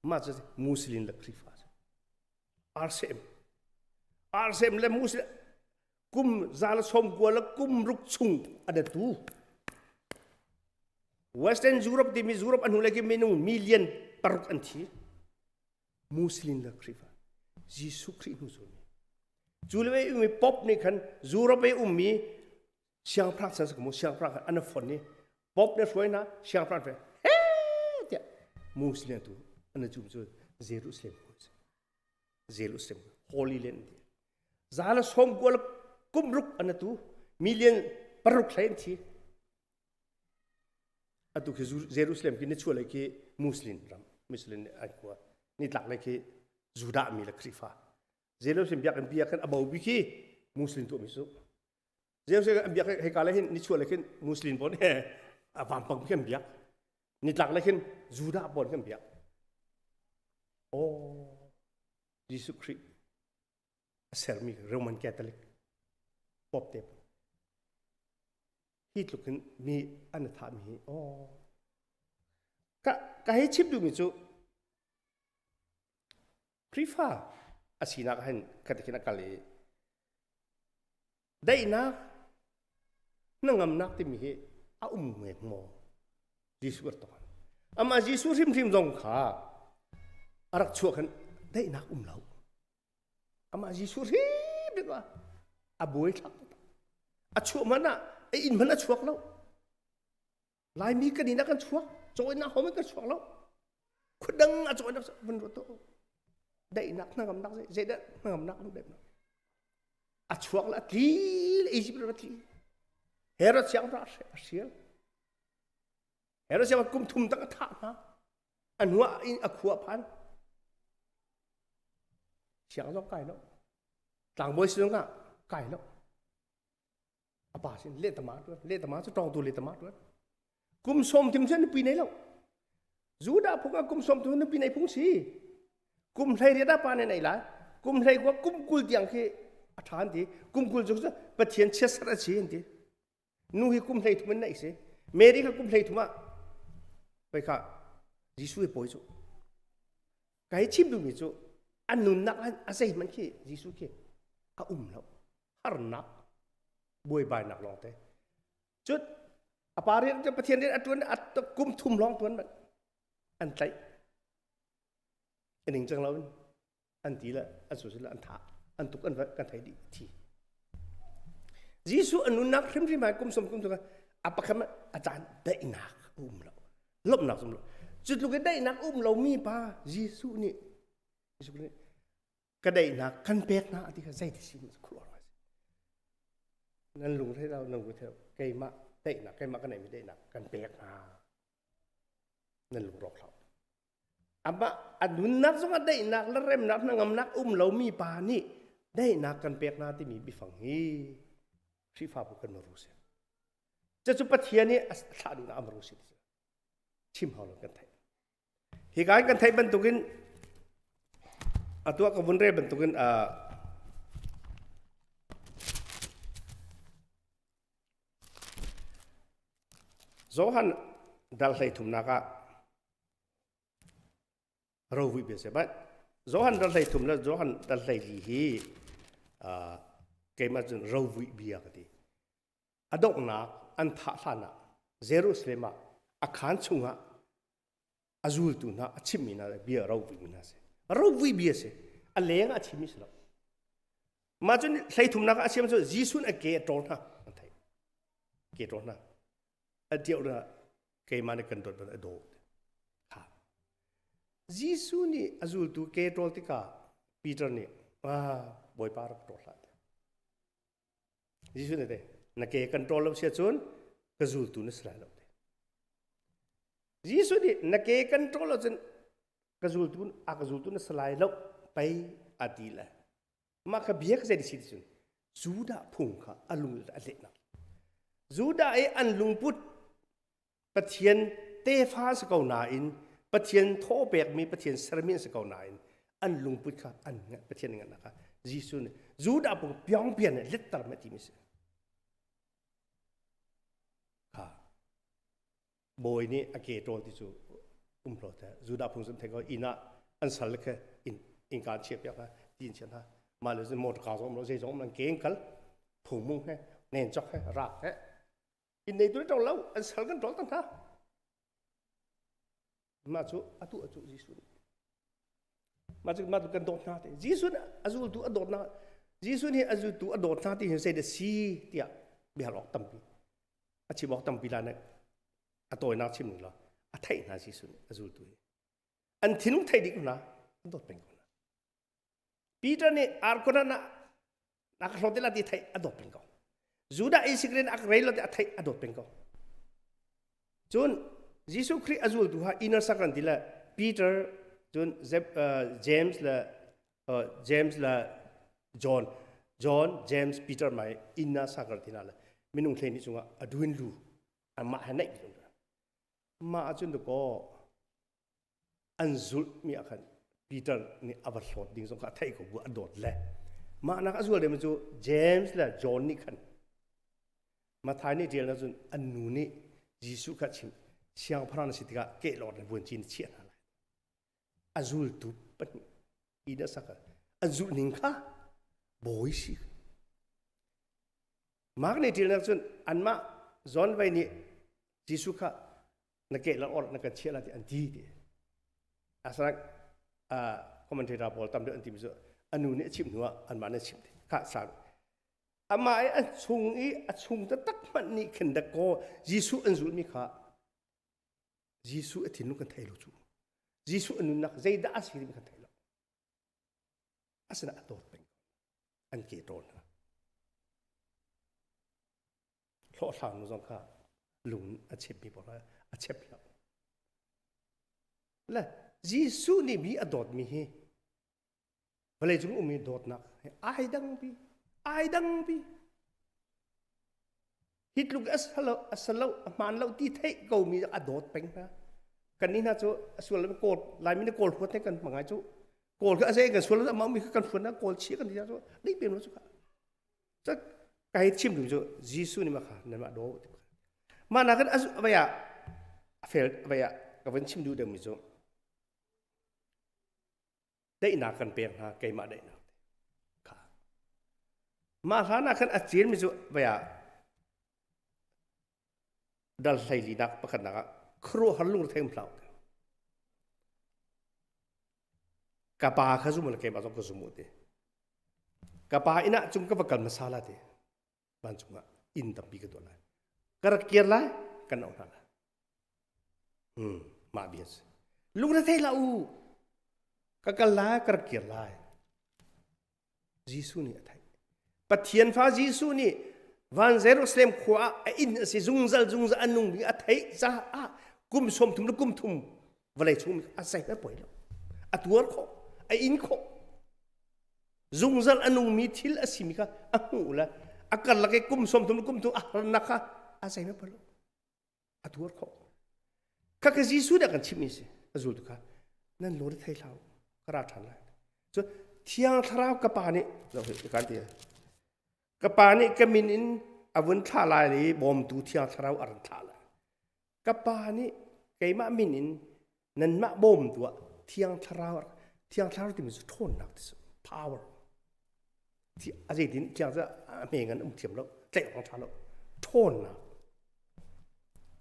[SPEAKER 6] mah cu muslim le Khrihfa RCM RCM le muslim kum za le sawm kua le kum ruk chung an atu Western Europe timi Europe an hnu le minung million paruk an thi Muslim le Khrihfa Jesuh Khrih hnu zulmi cu le ummi pop nih khan Europe i ummi siangpahrang san mu siangpahrang an fon ni pop ne hruai na siangpahrang hruai he tiah Muslim tu an cum cu Jerusalem Jerusalem Holy Land za le sawm kua le kum ruk an atu million paruk hlei an thi atu khi Jerusalem khi nichuah lei khi Muslim ram Muslim an khua nitlak lei khi Judah mi le Khrihfa Jerusalem biakinn bia khan a bo bi khi Muslim tuah mi su Jerusalem an biak heka le hin nichuah le khin Muslim pawl he a vampang khin biak nitlak le khin Judah pawl khin biak oh Jesuh Khrih a sermi Roman Catholic Pope te hi tluk in mi an thah mi hi oh ka ka hei chim duhmi cu Khrihfa a sinak hin khat khin a kal i daihnak hnangamnak timi hi a um nge maw Jesuh rak tong amah Jesuh hrimhrim zong kha a rak chuah khan daihnak um lo amah Jesuh hrimhrim a buai thlak a chuah hmanh ah a inn hmanh a chuak lo Laimi kan inn ah kan chuak cawinak hom in kan chuak lo khudang a cawinak vun ruat to daihnak hnangamnak zeidah hnangamnak um daihnak a chuak le a tli le Egypt ram a tli Herod siangpahrang a hrial Herod siangpahrang kum thum tak a thah hna a hnuah in a khua phan siang zong kai lo tlangbawi si zong ah kai lo. A pa sin letama tuan, letama cu tawngtu letama tuan. Kum som tim cu nupi nei lo. Judah phung ah kum som tu nupi nei phung si. Kum hlei riat ah pa ne nei lai. Kum hlei kua kum 20 tiang khi a ṭha an ti. Kum 20 cu Pathian chiatserh a si an ti. Nu hi kum 33 in neih si. Mary kha kum 33 ah pei kha Jesuh hi pawi cu. Kai chim duhmi cu an nunnak a zeihmanh khi Jesuh khi a um lo. Harnak buaibainak lawngte. Cun a pa rian cu Pathian rian a ṭuan a kum thum lawng ṭuan manh an tlaih. A ning cang lo in an ti le an su le an thah an tuk an kan thei dih thi. Jesuh a nunnak hrimhrim ai kum som kum thum a pakhat a caan daihnak a um lo lawmhnak um lo cu tluk in daihnak um lomi pa Jesuh nih Jesuh nih ka daihnak kan pek hna ti kha zeiti si khuaruah nan lungre lo nan lungre lo keimah daihnak keimah ka neihmi daihnak kan pek hna nan lungrawk hlah amah a nunnak zongah daihnak le remnak hnangamnak um lomi pa nih daihnak kan pek hna timi biafang hi Khrihfabu kan maru si. Cucu Pathian nih a thlah duhnak a maru si. Chim hau lo kan theih. Hi ka kan theih bantukin atu ah ka vun rel bantukin uh, Johan dal hlei thumnak ah rovui bia si but Johan dal hlei thum le Johan dal hlei li hi uh, keimah cun rovui bia ka ti a donghnak an thah hlan ah Jerusalem ah a khaan chungah a zultu hna a chimmi hna bia rovui mi hna si rovui bia si a leng ah a chimmi si lo mah cun hleithumnak ah a chim cu Jesuh a ke a ṭawl hna an theih ke ṭawl hna a ṭiau na keimah nih kan dawt ban a dawt kha Jesuh nih a zultu ke ṭawl tikah Peter nih ah Bawipa rak ṭawl hlah Jesuh nih na ke kan ṭawl lo si ahcun ka zultu na si lai lo te. Jesuh nih na ke kan ṭawl ahcun ka zultu a ka zultu na si lai lo pei a ti le mah kha bia ka zei si ti cun Judah phung kha a lung a lehnak Judah i an lungput Pathian tefa si ko nain Pathian thaw pekmi Pathian sermi an si ko nain an lungput kha an Pathian ngannak kha Jesuh nih Judah pung piangpian nih littar ma timi si kha bawi nih a ke ṭawl ti cu um lo te Judah phung sun thei ko inn ah an sal khe in innka an chiah piak hna ti in chiah hna mah le motor car zong um lo zei zong um an ke in kal phung mung he nen chok he rak he inn nei tu ṭol lo an sal kan ṭol tan hna mah cu atu acu Jesuh nih mah cu mah cu kan dawt hna te Jesuh nih a zultu a dawt hna Jesuh nih a zultu a dawt hna ti hi zei dah si tiah biahal awk tampi a chim awk tampi la nek a tawinak chim ning la a theih hna Jesuh nih a zultu hi an thinlung thei dih ko hna an dawt peng ko hna Peter nih arkona na a ka hlawt la ti theih a dawt peng ko. Judah Isakrin a ka rei lo ti a theih a dawt peng ko. Cun Jesuh Khrih a zultu ha inner circle ti le Peter cun James le James le John John James Peter mai inner circle ti na le minung hlei ni chungah a duin lu amah he naih mah ahcun ko an zulhmi ah khan Peter nih a va hlawt ding zong kha a theih ko bu a dawt le mah nak a zual deuh cu James le John nih khan Matthai nih ṭial na cun an nu nih Jesuh kha chim siangpahrang na si tikah kehlawt le vuanci na chiah hna lai a zultu pahnih i na sak an zulh ning kha bawi si Mark nih ṭialnak cun anmah John vai nih Jesuh kha na ke la or na kan chiah la ti an ti ti asanak commentator pawl tam deuh an ti mi cu anu nih a chimh hnu ah anmah nih chimh ti kha sang amah i a chung i a chung taktak hmanh nih khin da kaw Jesuh an zulhmi kha Jesuh a thinlung kan thei lo cu Jesuh a nunnak zeidah a si timi kan thei lo asina a dawt peng an ke tawn hna hlawhhlang nu zong kha lung a chepmi pawl kha a chep lo le Jesuh nih mi a dawtmi hi vawlei cung ummi dawtnak ai dang pi ai dang pi. Hi tluk a salo a salo a hmaan lo ti theih ko mi a dawt peng hna. Kan nih hna cu a sual lo kawl Laimi nih kawl huat kan hmang ai cu. Kawl kha a zei kan sual lo mah mi kha kan fuan kawl chia kan ti cu dei pem lo cu kha. Cak kai chim ding cu Jesuh nih mah kha nan mah daw ti. Mah na kan a vaya a fel vaya ka van chim duh deuh mi cu daihnak kan pek hna keimah daihnak kha mah hlan ah khan a cilmi cu vaya dal hleili nak pakhatnak ah khuaruahhar lungre um hlah ka pa kha zum la keimah zong ka zum ti ka pa inn ah cung ka va kal hmasa la ti vancung ah inn tampi ka tuah lai ka rak kir lai kan auh hna lai hmm mah bia si lungre thei la u ka kal lai ka rak kir lai Jesuh nih a theih Pathian fa Jesuh nih van Jerusalem khua ah a inn a si zungzal zungzal a nung ding a theih caah kum 30 le kum thum vawlei chung a zei a poi lo a tuar khawh a in khawh Zungzal a nungmi thil a simi kha a hmuh le a karlak i kum 30 kum thum a harnak kha a zeihmanh pal lo. A tuar khawh. Kha ka Jesuh nih a kan chimhmi si a zultu kha nan lung thei hlah u ka ra ṭhan lai. Cu Thiang Thlarau ka pa nih kan ti ka pa nih ka min in a vun thlah lai i bawmtu Thiang Thlarau a ran thlah lai. Ka pa nih keimah min in nanmah bawmtu ah Thiang Thlarau Thiang Thlarau timi cu ṭhawnnak ti si power a zeitin thiang cu a hme ngan um thiam lo tlaih awk ṭha lo ṭhawnnak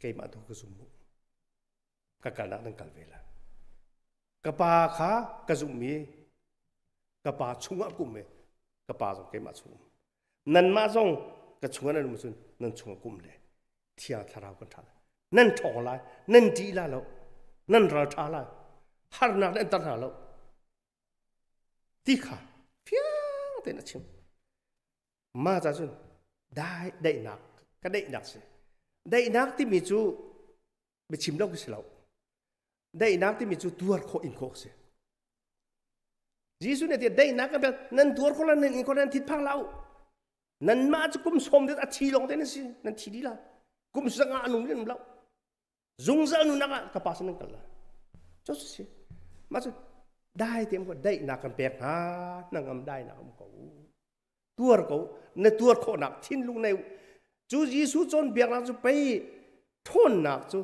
[SPEAKER 6] keimah tu ka zum mu ka kalnak nan kal ve la ka pa kha ka zumh i ka pa chungah kum i ka pa zong keimah chung um nanmah zong ka chungah nan um cun nan chungah kum le Thiang Thlarau kan ṭha lai. Nan ṭhawng lai, nan ṭih la lo, nan ral ṭha lai, harnak nan tar hna lo. Ti kha fiang tein a chim. Ma ca cun dai daihnak ka daihnak si. Daihnak timi cu biachim lo si lo. Daihnak timi cu tuar khawh in khawh si. Jesuh nih a ti daihnak kan nan tuar khawh la nan in khawh nan thit phang la u. Nanmah cu kum sawm det a thi lawng te nan si nan thi dih la kum sanga a nung nan lo zungzal nunak ah ka pa sin nan kal la cu si mah cu dai te ko daihnak kan pek hna nangam dainak um ko tuar ko na tuar khawhnak thinlung nei cu Jesuh cawnpiaknak cu pei ṭhawnnak cu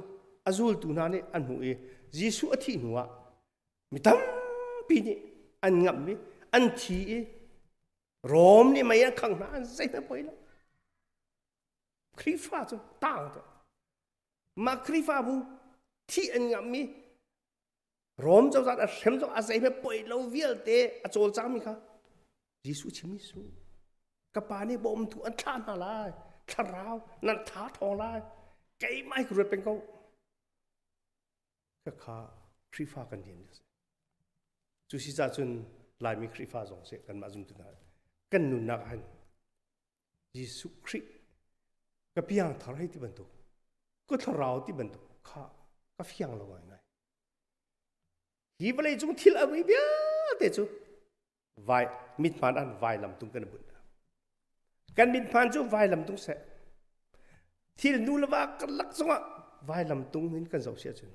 [SPEAKER 6] a zultu hna nih an hmuh i Jesuh a thih hnuah mi tampi nih an ngamh i an thi i Rom nih mei an khangh hna an zeihmanh poi lo. Khrihfa cu tang tu. Mah Khrihfabu thi an ngamh i Rom cozah a hrem zong a zeihmanh poi lo vialte a cawlcangmi kha Jesuh chimmi su. Ka pa nih bawmtu an thlah hna lai. Thlarau nan tha thawng lai. Keimah hi ka ruat peng ko. Khakha Khrihfa kan rian a si. Cu si cah cun Laimi Khrihfa zong seh kanmah zumtu hna kan nunnak ah hin Jesuh Khrih ka piang thar hei ti bantuk ka thlarau ti bantuk kha ka fiang lo ngaingai. Hi vawlei cung thil a vui vialte cu vai mithmaan an vailam tung kan bunh. Kan mithmaan cu vailam tung seh. Thil nu le va karlak zongah vailam tung in kan zoh si ahcun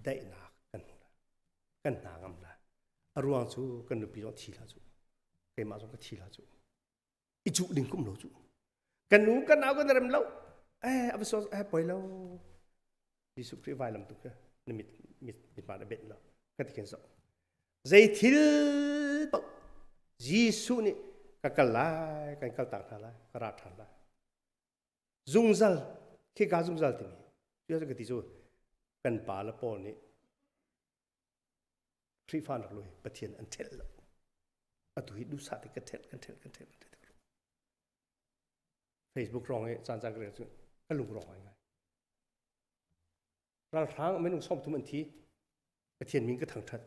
[SPEAKER 6] daihnak kan hmu lai. Kan hna ngam lai. A ruang cu kan nupi zong thi hlah cu. Keimah zong ka thi hlah cu. I cuh ding kum lo cu. Kan nu kan nau kan rem lo. Eh a so eh poi lo. Jesuh Khrih vailam tu kha na mit mit mit ma na bet lo. Ka ti khin so. Zei thil paoh Jesuh nih ka kal lai, kan kal tak hna lai, ka ra ṭhan lai. Zungzal, khika zungzal timi, cu ka ti cu kan pa le pawl nih Khrihfa nak lui Pathian an ṭhelh lo. Atu hi duhsah te ka ṭhelh, kan ṭhelh, kan ṭhelh, kan ṭhelh. Facebook rong i caan caan ka rel cu ka lung rong ngai. Ralhrang minung 30 an thi. Pathian min ka thangṭhat.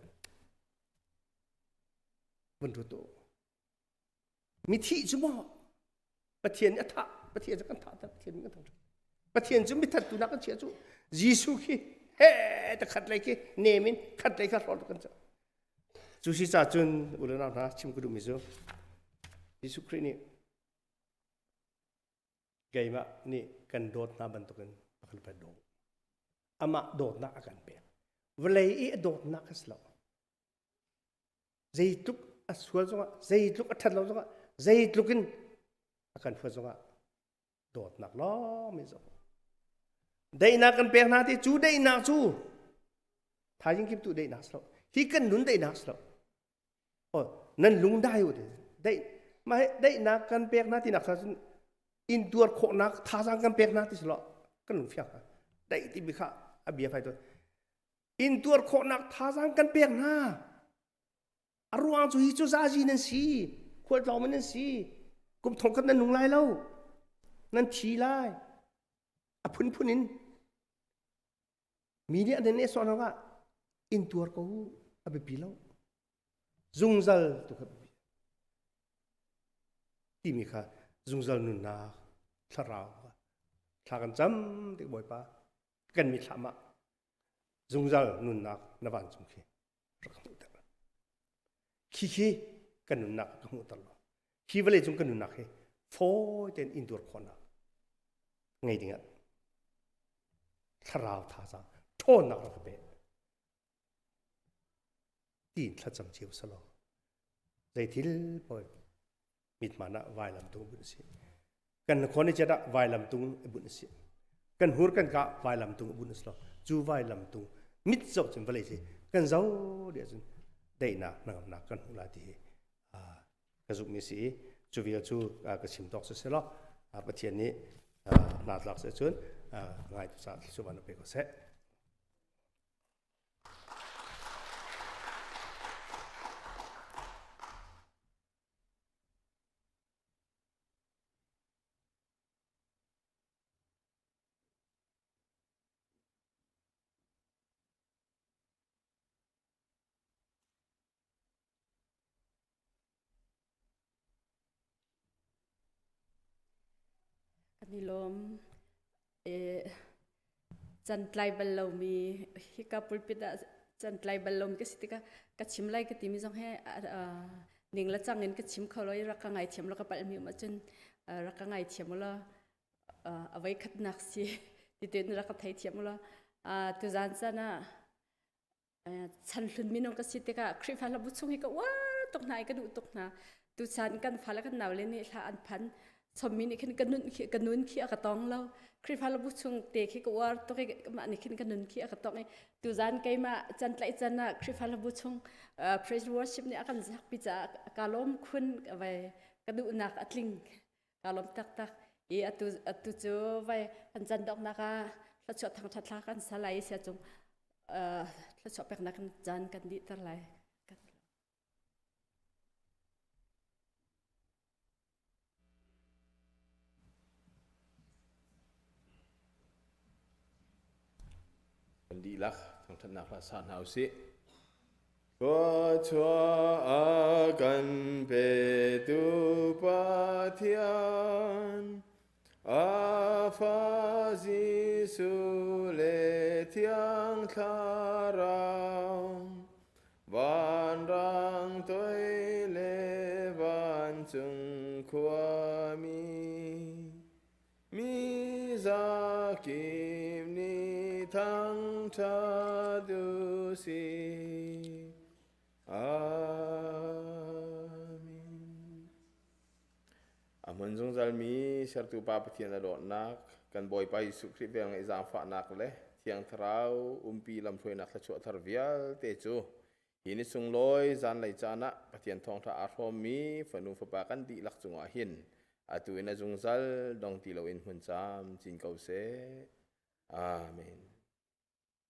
[SPEAKER 6] Van ruat u. Mithi cu maw Pathian nih a thah. Pathian cu kan thah Pathian min kan thangṭhat. Pathian cu mithattu nak kan chia cu Jesuh khi he ta khat lei khi nem in khat lei kha hrawt kan cah. Cu si ca cun u le nau hna chim ka duhmi cu Jesuh Khrih nih. Keimah nih kan dawt hna bantukin a kan daw. Amah dawtnak a kan pek. Vawlei i a dawtnak a si lo. Zeitluk a sual zongah, zeitluk a ṭhat lo zongah, zeitluk in a kan huat zongah dawtnak lawng mi zoh. Daihnak kan pek hna ti cu daihnak cu thaizing kip tu daihnak si lo. Hi kan nun daihnak si lo. Oh, nan lung dai u ti. Daih mah daihnak kan pek hna tinak sa cun intuar khawhnak thazaang kan pek hna ti si lo. Kan lung fiang ha. Daih ti bi kha a bia fai to. Intuar khawhnak thazaang kan pek hna. A ruang cu hi cu zazi nan si, khualtlawng nan si, kum thong khat nan nung lai lo, nan thi lai. A phunphun in mi nih an nehsawh hna ah intuar ko a biapi lo. Zungzal tu kha biapi. Timi kha zungzal nunnak thlarau kha thla kan cam tik Bawipa kan mithlam ah zungzal nunnak na vancung khi rak ka hmuhter. Khi khi kan nunnak ka hmuhter lo. Hi vawlei cung kan nunnak hi fawi tein intuar khawhnak ngei dingah thlarau thazaang ṭhawnnak rak ka pe. Tiin thlacam cio selaw zeithil paoh mithmaan ah vailam tung bunh a si. Kan khawn i cet ah vailam tung i bunh a si. Kan hur kan kah vailam tung i bunh a si lo. Cu vailam tung mit zoh cun vawlei si kan zo dih ahcun daihnak hnangamnak kan hmuh lai ti hi ka zumhmi si i cu vial cu ka chim tawk si selaw Pathian nih hna tlak seh cun ngai tu caah thluachuah na pe ko seh.
[SPEAKER 1] Kan i lawm. Cantlai bal lomi hika pulpit ah cantlai bal lomi ka si tikah ka chim lai ka timi zong hi ning le cang in ka chim kho lo i rak ka ngaithiam law ka palhmi um ahcun rak ka ngaithiam u law a voi khatnak si ti tein rak ka theithiam u law tuzaan caan ah chan hlun minung ka si tikah Khrihfa hlabu chung hi ka uar tuk hna i ka duh tuk hna tuchan kan fale kan naule nih hla an phan chommi nih khin ka nun khi ka nun khi a ka tong lo Khrihfa hlabu chung te khi ka uar tuk i mah nih khin ka nun khi a ka tong i tuzan keimah chan tlaih chan ah Khrihfa hlabu chung praise worship nih a kan zakpi caah ka lawm khun vai ka duhnak a tling ka lawm taktak i atu atu cu vai kan can doknak ah thluachuah thangthat thla kan sa lai sia cung thluachuah peknak kan caan kan dihter lai.
[SPEAKER 7] Kan dihlak thangṭhatnak hla sa hna usih. Thluachuah a kan petu Pathian, a Fa Jesuh le Thiang Thlarau, vanrang toi le vancung khuami, Mi zakip nih thangṭhat u sih. Amen. A hmun zungzalmi sertu Pa Pathian a dawtnak, kan Bawipa Jesuh Khrih velngeih zaangfahnak le Thiang Thlarau umpi lamhruainak thluachuah thar vialte cu hi ni sunglawi zanlei caan ah Pathian thawngṭha aa hrawmmi fanu fapa kan dihlak cungah hin atu in a zungzal dong ti loin hmun caam cin ko seh. Amen.